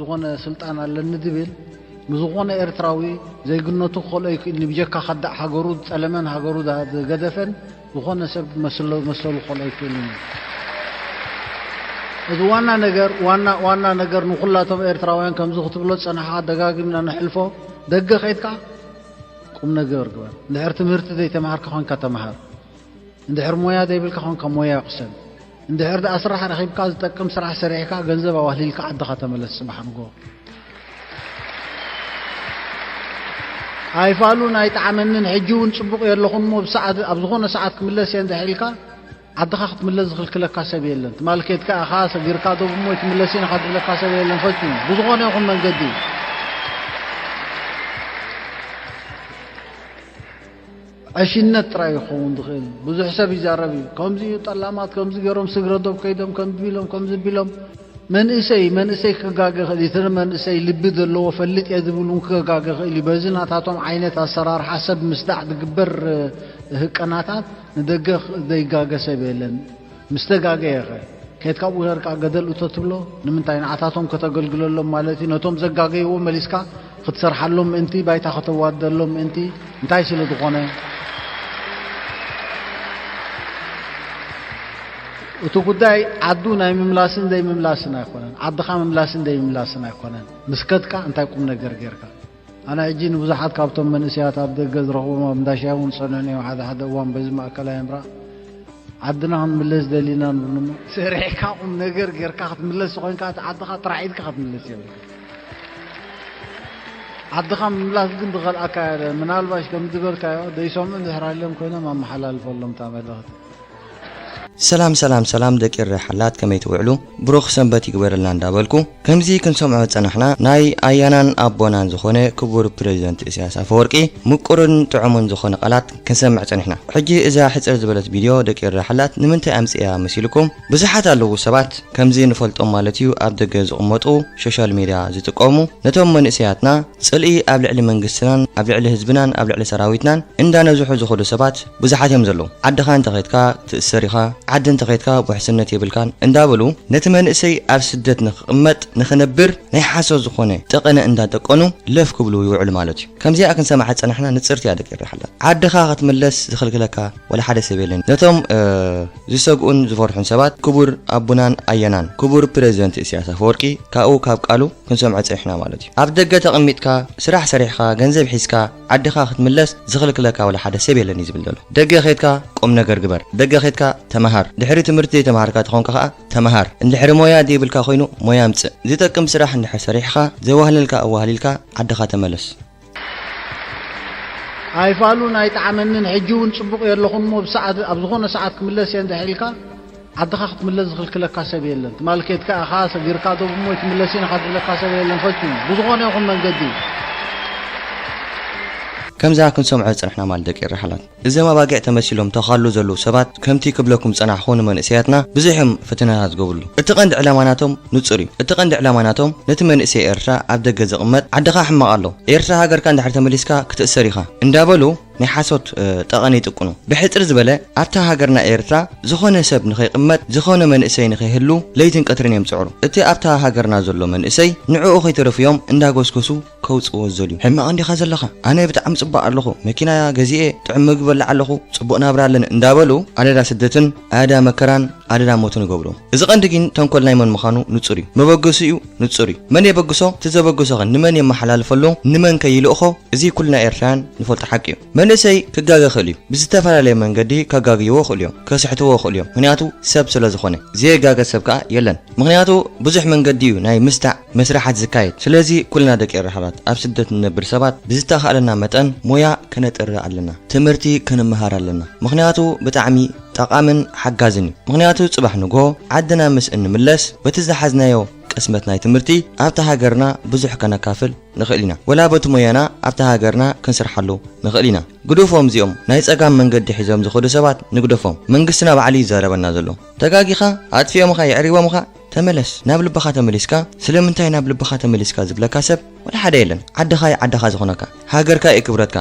ዝኾነ ስልጣን ኣለኒ ዝብል፣ ንዝኾነ ኤርትራዊ ዜግነቱ ክኸልኦ ይክእል እዩ። ብጀካ ከዳዕ ሃገሩ ዝጸለመን ሃገሩ ዳ-፣ ዝገደፈን ዝኾነ ሰብ መስሎ-፣ መሰሉ ክኸልኦ ይክእል እዩ። እዚ ዋና ነገር፣ ዋና፣ ዋና ነገር ንኹላቶም ኤርትራውያን ከምዚ ክትብሎ ዝጸናሕካ ደጋጊምና ነሕልፎ። ደገ ኸይድካ ቁም ነገር ግበር። እንድሕር ትምህርቲ ዘይተማሃርካ ኾንካ ተማሃር። እንድሕር ሞያ ዘይብልካ ኾንካ ሞያ ቅሰን። እንድሕር ደኣ ስራሕ ረኺብካ ዝጠቅም ስራሕ ሰሪሕካ ገንዘብ ኣዋህሊልካ ዓድኻ ተመለስ ጽባሕ ንግሆ። ኣይፋሉን ኣይጠዓመንን፣ ሕጂ እውን ጽቡቕ የለኹን እሞ ብሰዓት፣ ኣብ ዝኾነ ሰዓት ክምለስ እየ እንድሕር ኢልካ ዓድኻ ክትምለስ ዝኽልክለካ ሰብ የለን። ትማል ኬድካ ኢኻ ሰጊርካ ዶብ እሞ ኣይትምለስን ኢኻ ዝብለካ ሰብ የለን ፈጺሙ። ብዝኾነ ይኹን መንገዲ። ዕሽነት ጥራይ ይኸውን ዝኽእል። ብዙሕ ሰብ ይዛረብ እዩ። ከምዚ እዩ ጠላማት፣ ከምዚ ገይሮም ስግረ ዶብ ከይዶም፣ ከምዚ ቢሎም፣ ከምዚ ቢሎም። መንእሰይ፣ መንእሰይ ክጋገ ይኽእል እዩ። እቲ መንእሰይ ልቢ ዘለዎ ፈልጥ እየ ዝብል እውን ክጋገ ይኽእል እዩ። በዚ ናታቶም ዓይነት ኣሰራርሓ ሰብ ምስዳዕ ዝግበር፣ እ፣ ህቀናታት ንደገ ኽ-፣ ዘይጋገ ሰብ የለን። ምስ ተጋገየ ኸ? ኬድካ ኣብኡ ሄርካ ገደል እቶ ትብሎ? ንምንታይ ንዓታቶም ከተገልግለሎም ማለት እዩ? ነቶም ዘጋገይዎ መሊስካ ክትሰርሓሎም ምእንቲ፣ ባይታ ከተዋደሎም ምእንቲ፣ እንታይ ስለ ዝኾነ? እቲ ጉዳይ ዓዱ ናይ ምምላስን ዘይምምላስን ኣይኮነን። ዓድኻ ምምላስን ዘይምምላስን ኣይኮነን። ምስ ከድካ እንታይ ቁም ነገር ጌርካ? ኣነ ሕጂ ንብዙሓት ካብቶም መንእሰያት ኣብ ደገ ዝረኽቦም ኣብ እንዳ ሻሂ እውን ዝጸንሑኒ እዮም። ሓደ ሓደ እዋን በዚ ማእከላይ ምብራቕ ዓድና ክንምለስ ደሊና ንብሉኒ። ሰሪሕካ ቁም ነገር ጌርካ ክትምለስ ኮይንካ፣ እቲ ዓድኻ ጥራሕ ኢድካ ክትምለስ የብልካ። ዓድኻ ምምላስ ግን ዝኸልኣካ የለን። ምናልባሽ ከም ዝበልካዮ፣ ዘይሰምዑ እንድሕር ሃልዮም ኮይኖም ኣመሓላልፈሎም እታ መልእኽቲ። ሰላም፣ ሰላም፣ ሰላም፣ ደቂ ኤረ ሓላት፣ ከመይ ትውዕሉ? ብሩኽ ሰንበት ይግበረልና እንዳበልኩ፣ ከምዚ ክንሰምዖ ዝጸናሕና፣ ናይ ኣያናን ኣቦናን ዝኾነ ክቡር ፕረዚደንት ኢሳያስ ኣፈወርቂ ምቁርን ጥዑምን ዝኾነ ቃላት ክንሰምዕ ጸኒሕና። ሕጂ እዛ ሕጽር ዝበለት ቪድዮ፣ ደቂ ኤረ ሓላት፣ ንምንታይ ኣምጽእያ መሲልኩም? ብዙሓት ኣለዉ ሰባት፣ ከምዚ ንፈልጦም ማለት እዩ፣ ኣብ ደገ ዝቕመጡ፣ ሶሻል ሚድያ ዝጥቀሙ፣ ነቶም መንእሰያትና ጽልኢ ኣብ ልዕሊ መንግስትናን ኣብ ልዕሊ ህዝብናን ኣብ ልዕሊ ሰራዊትናን እንዳነዝሑ ዝኸዱ ሰባት ብዙሓት እዮም ዘለዉ። ዓድኻ እንተኸድካ ትእሰር ኢኻ፣ ዓዲ እንተኸድካ ውሕስነት የብልካን እንዳበሉ ነቲ መንእሰይ ኣብ ስደት ንኽቕመጥ፣ ንኽነብር ናይ ሓሶት ዝኾነ ጠቐነ እንዳጠቀኑ ለፍ ክብሉ ይውዕሉ ማለት እዩ። ከምዚኣ ክንሰምዓ ዝጸናሕና ንጽርቲ እያ ደቂ ኤረ ሓላት። ዓድኻ ክትምለስ ዝኽልክለካ ወላ ሓደ ሰብ የለን። ነቶም፣ እ፣ ዝሰግኡን ዝፈርሑን ሰባት ክቡር ኣቦናን ኣያናን ክቡር ፕረዚደንት ኢሳያስ ኣፈወርቂ ካብኡ ካብ ቃሉ ክንሰምዖ ጸኒሕና ማለት እዩ። ኣብ ደገ ተቐሚጥካ፣ ስራሕ ሰሪሕካ፣ ገንዘብ ሒዝካ፣ ዓድኻ ክትምለስ ዝኽልክለካ ወላ ሓደ ሰብ የለን እዩ ዝብል ዘሎ። ደገ ኸይድካ ቁም ነገር ግበር። ደገ ኸይድካ ተመሃር። ድሕሪ ትምህርቲ ዘይተምሃርካ ተኾንካ ኸኣ ተመሃር። እንድሕሪ ሞያ ዘይብልካ ኮይኑ ሞያ ኣምጽእ። ዝጠቅም ስራሕ እንድሕር ሰሪሕኻ፣ ዘዋህለልካ ኣዋህሊልካ ዓድኻ ተመለስ። ኣይፋሉን ኣይጠዓመንን፣ ሕጂ እውን ጽቡቕ የለኹን እሞ ብሰዓት፣ ኣብ ዝኾነ ሰዓት ክምለስ እየ እንድሕር ኢልካ ዓድኻ ክትምለስ ዝኽልክለካ ሰብ የለን። ትማል ኬድካ ኢኻ ሰጊርካ ዶብ እሞ ኣይትምለስን ኢኻ ዝብለካ ሰብ የለን ፈጺሙ። ብዝኾነ ይኹን መንገዲ። ከምዛ ክንሰምዖ ዝጸናሕና ማለት ደቂ ኤረ ሓላት። እዞም ኣባጊዕ ተመሲሎም ተኻሉ ዘለዉ ሰባት ከምቲ ክብለኩም ዝጸናሕኩ ንመንእሰያትና ብዙሕ እዮም ፈተናታት ዝገብርሉ። እቲ ቀንዲ ዕላማ ናቶም ንጹር እዩ። እቲ ቀንዲ ዕላማ ናቶም ነቲ መንእሰይ ኤርትራ ኣብ ደገ ዝቕመጥ ዓድኻ ሕማቕ ኣሎ። ኤርትራ ሃገርካ እንድሕር ተመሊስካ ክትእሰር ኢኻ እንዳበሉ ናይ ሓሶት፣ እ፣ ጠቐነ ይጥቅኑ። ብሕጽር ዝበለ ኣብታ ሃገርና ኤርትራ ዝኾነ ሰብ ንኸይቕመጥ፣ ዝኾነ መንእሰይ ንኸይህሉ ለይትን ቀትርን እዮም ዝጽዕሩ። እቲ ኣብታ ሃገርና ዘሎ መንእሰይ ንዕኡ ከይተረፉ እዮም እንዳጎስጎሱ ከውጽዎ ዝደልዩ። ሕማቕ እንዲኻ ዘለኻ? ኣነ ብጣዕሚ ጽቡቕ ኣለኹ። መኪና ገዚኤ፣ ጥዑም ምግቢ በልዕ ኣለኹ፣ ጽቡቕ ናብራ ኣለኒ እንዳበሉ ኣደዳ ስደትን ኣደዳ መከራን ኣደዳ ሞትን ይገብሩ። እዚ ቀንዲ ግን ተንኮል ናይ መን ምዃኑ ንጹር እዩ። መበገሲኡ ንጹር እዩ። መን የበግሶ? እቲ ዘበግሶ ኸ ንመን የመሓላልፈሉ? ንመን ከ ይልእኾ? እዚ ኩልና ኤርትራውያን ንፈልጦ ሓቂ እዩ። መንእሰይ ክጋገ ይኽእል እዩ። ብዝተፈላለየ መንገዲ ከጋግይዎ ይኽእሉ እዮም። ከስሕትዎ ይኽእሉ እዮም። ምኽንያቱ ሰብ ስለ ዝኾነ። ዘየጋገ ሰብ ከኣ የለን። ምኽንያቱ ብዙሕ መንገዲ እዩ ናይ ምስታዕ መስርሓት ዝካየድ። ስለዚ ኩልና ደቂ ኤረ ሓላት ኣብ ስደት ንነብር ሰባት ብዝተኻእለና መጠን ሞያ ከነጥሪ ኣለና። ትምህርቲ ክንምሃር ኣለና። ምኽንያቱ ብጣዕሚ ጠቓምን ሓጋዝን እዩ። ምኽንያቱ ጽባሕ ንግሆ ዓድና ምስ እንምለስ በቲ ዝሓዝናዮ ቅስመት ናይ ትምህርቲ ኣብታ ሃገርና ብዙሕ ከነካፍል ንኽእል ኢና። ወላ በቲ ሞያና ኣብታ ሃገርና ክንስርሓሉ ንኽእል ኢና። ግደፎም እዚኦም ናይ ጸጋም መንገዲ ሒዞም ዝኸዱ ሰባት ንግደፎም። መንግስትና ባዕሉ እዩ ዝዛረበና ዘሎ። ተጋጊኻ፣ ኣጥፊኦምኻ፣ የዕሪቦምኻ፣ ተመለስ። ናብ ልብኻ ተመሊስካ፣ ስለምንታይ ናብ ልብኻ ተመሊስካ ዝብለካ ሰብ ወላ ሓደ የለን። ዓድኻ እዩ ዓድኻ ዝኾነካ። ሃገርካ እዩ ክብረትካ።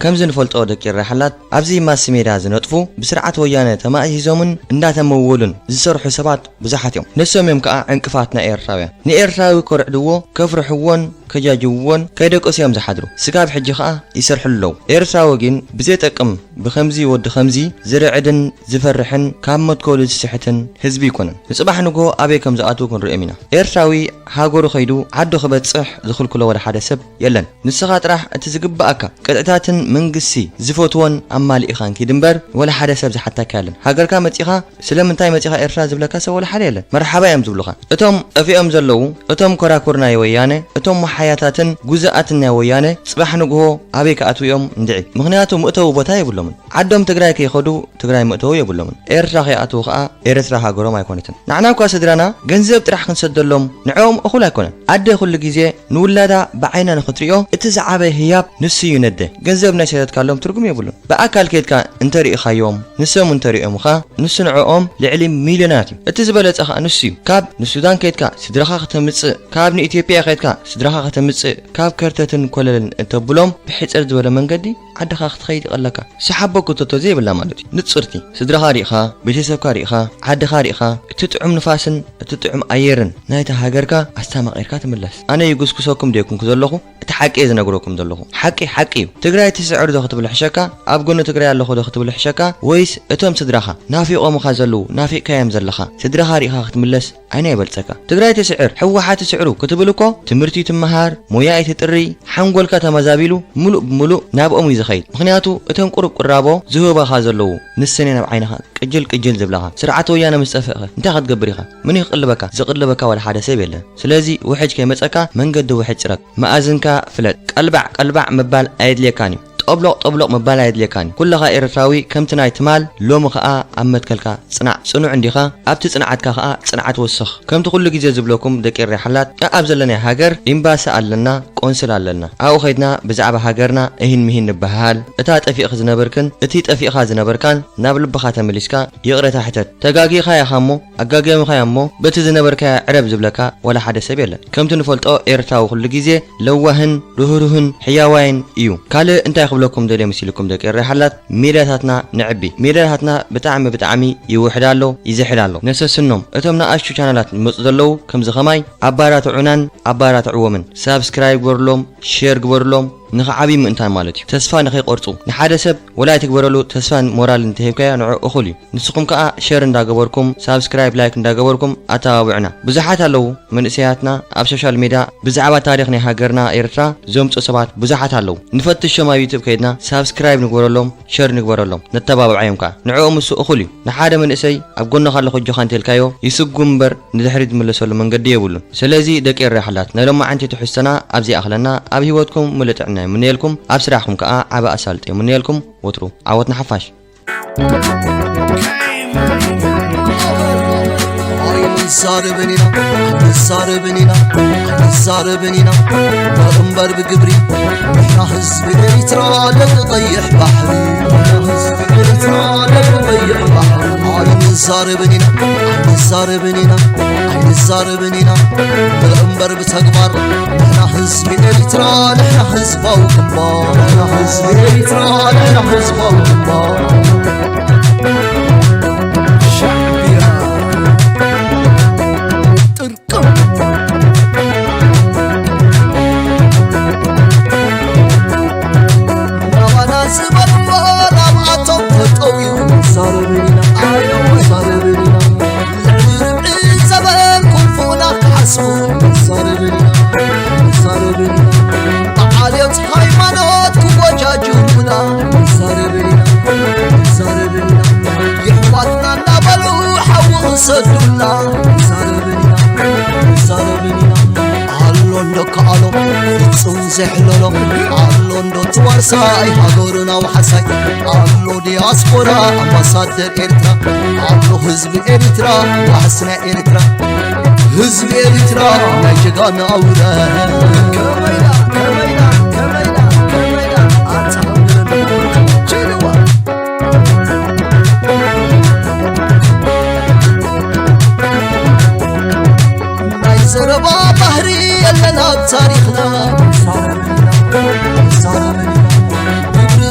ከምዚ ንፈልጦ ደቂ ራሕላት ኣብዚ ማስ ሜዳ ዝነጥፉ ብስርዓት ወያነ ተማእዚዞምን እንዳተመወሉን ዝሰርሑ ሰባት ብዙሓት እዮም። ንሶም እዮም ከዓ ዕንቅፋት ናይ ኤርትራውያን። ንኤርትራዊ ከርዕድዎ፣ ከፍርሕዎን ከጃጅውዎን ከይደቀሱ እዮም ዝሓድሩ። ስጋብ ሕጂ ከዓ ይሰርሕሉ ኣለዉ። ኤርትራዊ ግን ብዘይጠቅም ብኸምዚ ወዲ ኸምዚ ዝርዕድን ዝፈርሕን ካብ መትከሉ ዝስሕትን ህዝቢ ኣይኮነን። ንጽባሕ ንግሆ ኣበይ ከም ዝኣትዉ ክንርእዮም ኢና። ኤርትራዊ ሃገሩ ከይዱ ዓዱ ክበጽሕ ዝኽልክሎ ወላ ሓደ ሰብ የለን። ንስኻ ጥራሕ እቲ ዝግብኣካ ቅጥዕታትን መንግስቲ ዝፈትዎን ኣማሊእኻ እንኪድ እምበር ወላ ሓደ ሰብ ዝሓታካ የለን። ሃገርካ መጺኻ ስለምንታይ መጺኻ ኤርትራ ዝብለካ ሰብ ወላ ሓደ የለን። መርሓባ እዮም ዝብሉኻ። እቶም ጠፊኦም ዘለዉ፣ እቶም ኮራኩር ናይ ወያነ፣ እቶም መሓያታትን ጉዛኣትን ናይ ወያነ ጽባሕ ንግሆ ኣበይ ክኣትዉ እዮም እንድዒ። ምኽንያቱ መእተዊ ቦታ የብሎምን። ዓዶም ትግራይ ከይኸዱ ትግራይ መእተዊ የብሎምን። ኤርትራ ከይኣትዉ ኸኣ ኤርትራ ሃገሮም ኣይኮነትን። ንዓና እኳ ስድራና ገንዘብ ጥራሕ ክንሰደሎም ንዕኦም እኹል ኣይኮነን። ኣደ ኩሉ ግዜ ንውላዳ ብዓይና ንኽትሪኦ እቲ ዝዓበየ ህያብ ንሱ እዩ ነደ። ገንዘብ ናይ ሰደድካሎም ትርጉም የብሉን። ብኣካል ከይድካ እንተሪኢኻዮም፣ ንሶም እንተሪኦምኻ፣ ንሱ ንዕኦም ልዕሊ ሚልዮናት እዩ። እቲ ዝበለጸ ኸኣ ንሱ እዩ። ካብ ንሱዳን ከይድካ ስድራኻ ከተምጽእ፣ ካብ ንኢትዮጵያ ከይድካ ስድራኻ ከተምጽእ፣ ካብ ከርተትን ኮለልን እተብሎም ብሕጽር ዝበለ መንገዲ ዓድኻ ክትኸይድ ይቐለካ። ሰሓቦ ክተቶ ዘይብላ ማለት እዩ። ንጽርቲ። ስድራኻ ሪኢኻ፣ ቤተሰብካ ሪኢኻ፣ ዓድኻ ሪኢኻ፣ እቲ ጥዑም ንፋስን እቲ ጥዑም ኣየርን ናይታ ሃገርካ ኣስታማቒርካ ትምለስ። ኣነ ይጉስጉሰኩም ደይኩንኩ ዘለኹ፣ እቲ ሓቂ እየ ዝነግረኩም ዘለኹ። ሓቂ ሓቂ እዩ። ትግራይ ትስዕር ዶ ክትብል ሕሸካ? ኣብ ጎኒ ትግራይ ኣለኹ ዶ ክትብል ሕሸካ? ወይስ እቶም ስድራኻ ናፊቖምኻ ዘለዉ፣ ናፊቕካዮም ዘለኻ ስድራኻ ሪኢኻ ክትምለስ ኣይና ይበልጸካ። ትግራይ ትስዕር፣ ህወሓት ትስዕሩ ክትብል እኮ ትምህርቲ ትመሃር፣ ሞያ ኣይትጥሪ፣ ሓንጎልካ ተመዛቢሉ ምሉእ ብምሉእ ናብኦም እዩ ዝኸይድ። ምኽንያቱ እቶም ቁሩብ ቅራቦ ዝህባኻ ዘለዉ ንሰን እየን ኣብ ዓይንኻ ቅጅል ቅጅል ዝብላኻ። ስርዓት ወያነ ምስ ጠፍእኸ እንታይ ክትገብር ኢኻ? መን እዩ ክቕልበካ? ዝቕልበካ ዋላ ሓደ ሰብ የለን። ስለዚ ውሕጅ ከይመጸካ መንገዲ ውሕጅ ጽረግ። መኣዝንካ ፍለጥ። ቀልባዕ ቀልባዕ ምባል ኣየድልየካን እዩ። ጠብሎቕ ጠብሎቕ ምባል ኣየድልየካን እዩ። ኩለኻ ኤርትራዊ ከምቲ ናይ ትማል ሎሚ ኸኣ ኣብ መትከልካ ጽናዕ። ጽኑዕ እንዲኻ፣ ኣብቲ ጽንዓትካ ኸኣ ጽንዓት ወስኽ። ከምቲ ኩሉ ግዜ ዝብለኩም ደቂ ኤረይ ሓላት፣ ኣኣብ ዘለናይ ሃገር ኤምባሲ ኣለና፣ ቆንስል ኣለና። ኣብኡ ኸይድና ብዛዕባ ሃገርና እሂን ምሂን ንበሃሃል። እታ ጠፊእኺ ዝነበርክን እቲ ጠፊእኻ ዝነበርካን ናብ ልብኻ ተመሊስካ ይቕረታ ሕተት። ተጋጊኻ ኢኻ እሞ፣ ኣጋጊምኻ እሞ፣ በቲ ዝነበርካዮ ዕረብ ዝብለካ ዋላ ሓደ ሰብ የለን። ከምቲ ንፈልጦ ኤርትራዊ ኩሉ ግዜ ለዋህን ርህሩህን ሕያዋይን እዩ። ካልእ እንታይ ክብለኩም ደልየ መሲልኩም ደቂ ኤረይ ሓላት? ሜድያታትና ነዕቢ። ሜድያታትና ብጣዕሚ ብጣዕሚ ይውሕድ ኣሎ፣ ይዝሕል ኣሎ። ነሰስኖም። እቶም ንኣሽቱ ቻነላት ዝመጹ ዘለዉ ከምዚ ኸማይ ኣባራትዑናን ኣባራትዕዎምን። ሳብስክራይብ ግበሩሎም፣ ሼር ግበሩሎም፣ ንኽዓብዩ ምእንታን ማለት እዩ። ተስፋ ንኸይቆርጹ። ንሓደ ሰብ ወላ ኣይትግበረሉ፣ ተስፋን ሞራልን እንተሂብካዮ ንዑ እኹል እዩ። ንስኹም ከኣ ሸር እንዳገበርኩም፣ ሳብስክራይብ፣ ላይክ እንዳገበርኩም ኣተባብዑና። ብዙሓት ኣለዉ መንእሰያትና ኣብ ሶሻል ሜድያ ብዛዕባ ታሪኽ ናይ ሃገርና ኤርትራ ዘምጽኡ ሰባት ብዙሓት ኣለዉ። ንፈትሾም ኣብ ዩቱብ ከይድና ሳብስክራይብ ንግበረሎም፣ ሸር ንግበረሎም፣ ነተባብዓዮም ከኣ። ንዕኡ ምስ እኹል እዩ። ንሓደ መንእሰይ ኣብ ጎንኻ ኣለኹ ኣጆኻ እንተልካዮ ይስጉም እምበር ንድሕሪት ዝምለሰሉ መንገዲ የብሉን። ስለዚ ደቂ ኤረይ ሓላት ናይ ሎማዓንቲ ትሕዝቶና ኣብዚ ይኣኽለና። ኣብ ህይወትኩም ምሉእ ጥዕና ይምነየልኩም፣ ኣብ ስራሕኩም ከኣ ዓቢ ኣሳልጦ ይምነየልኩም። ወትሩ ዓወት ንሓፋሽ። ኣይንዛረብን ኢና፣ ኣይንዛረብን ኢና፣ ኣይንዛረብን ኢና። እምበር ብግብሪ ንሕና ህዝቢ ኤሪትራ ደቂ ቀይሕ ባሕሪ፣ ንሕና ህዝቢ ኤሪትራ ደቂ ቀይሕ ባሕሪ። ኣይንዛረብን ኢና፣ ኣይንዛረብን ኢና፣ ኣይንዛረብን ኢና። እምበር ብተግባር ንሕና ህዝቢ ኤሪትራ፣ ንሕና ህዝባዊ ግንባር፣ ንሕና ህዝቢ ኤሪትራ፣ ንሕና ህዝባዊ ግንባር። ሻዕብያ ጥርቅም። ናባና ዝበልዎ ናብኣቶም ተጠውዩ። ዛረብን ኢና፣ ኣዮ ዛረብን ኢና። ልዕሊ ርብዒ ዘበን ኩንፉና ክሓስቡ። ዛረብን ኢና፣ ዛረብን ኢና። ብዓሌት ሃይማኖት ክወጃጅቡና። ዛረብን ኢና፣ ዛረብን ኢና። የሕዋትና እናበሉ ሓዊ ክሰዱልና። ዛረብን ኢና፣ ዛረብን ኢና። ኣሎ እንዶ ከኣሎ ፍጹም ዘሕለሎ፣ ኣሎ እንዶ እቲ ዋርሳይ ሃገርና ዋሕሳይ፣ ኣሎ ዲያስፖራ ኣምባሳደር ኤርትራ፣ ኣሎ ህዝቢ ኤርትራ ዋሕስ ናይ ኤርትራ፣ ህዝቢ ኤርትራ ናይ ጀጋኑ ኣውራ። ከመይና፣ ከመይና፣ ከመይና፣ ከመይና፣ ኣታ ችልዋ። ናይ ዘረባ ባህሪ የለን ኣብ ታሪኽና። ግብሪ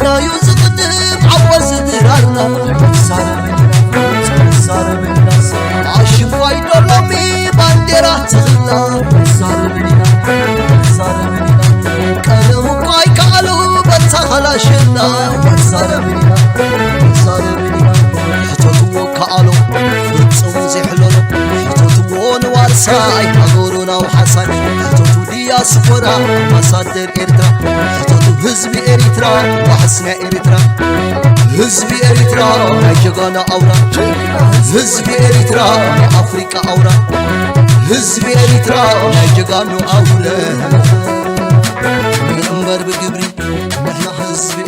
ዛረብን ኢና፣ ዛረብን ኢና። ሕተትዎ ከኣሎ ፍጹም ዘይሕለሎ። ሕተትዎ ንዋርሳይ ሃገሩ ናብ ሓሳይ። ሕተቱ ዲያስፖራ ኣምባሳደር ኤርትራ። ሕተቱ ህዝቢ ኤሪትራ ዋሕስ ናይ ኤሪትራ። ህዝቢ ኤሪትራ ናይ ጀጋና ኣውራ። ህዝቢ ኤሪትራ ናይ ኣፍሪቃ ኣውራ። ህዝቢ ኤሪትራ ናይ ጀጋኑ ኣውረ። እምበር ብግብሪ ንሕና ህዝቢ